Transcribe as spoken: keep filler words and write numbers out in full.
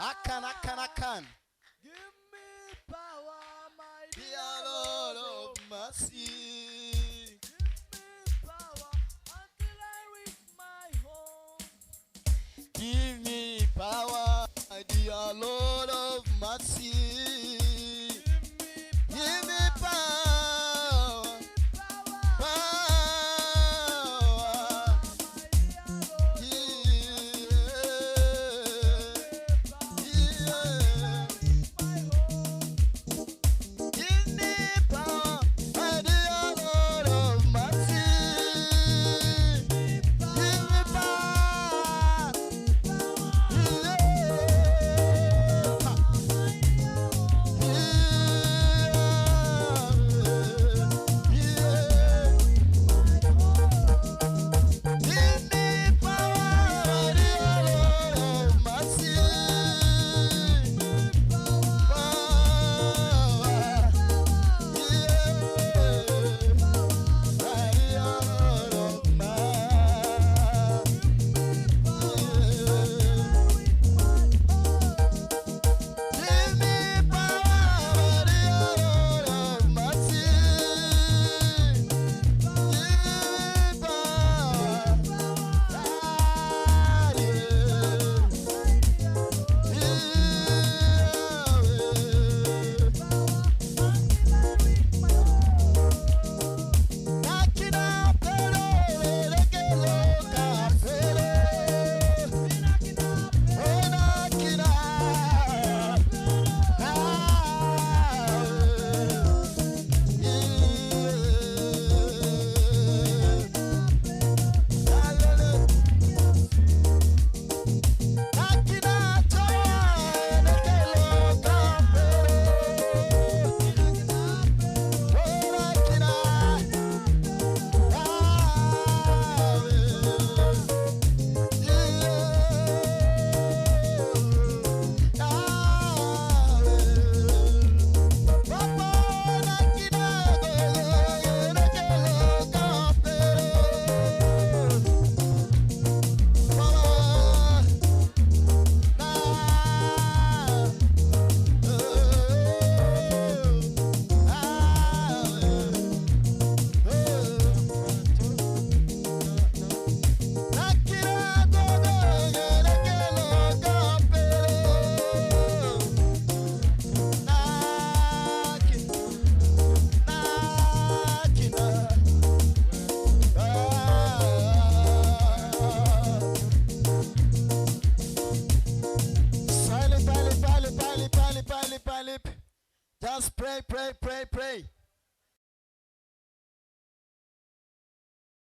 I can, I can, I can. Give me power, my dear Dear Lord Lord. of mercy. Give me power until I reach my home. Give me power, dear Lord of mercy. Give me power, power. Yeah, yeah. Give me power, my dear Lord of mercy. Give me power. Yeah. Yeah. Give me power, my dear Lord of mercy. Power. Silent, silent, silent, silent, silent, silent, silent. Just pray, pray, pray, pray.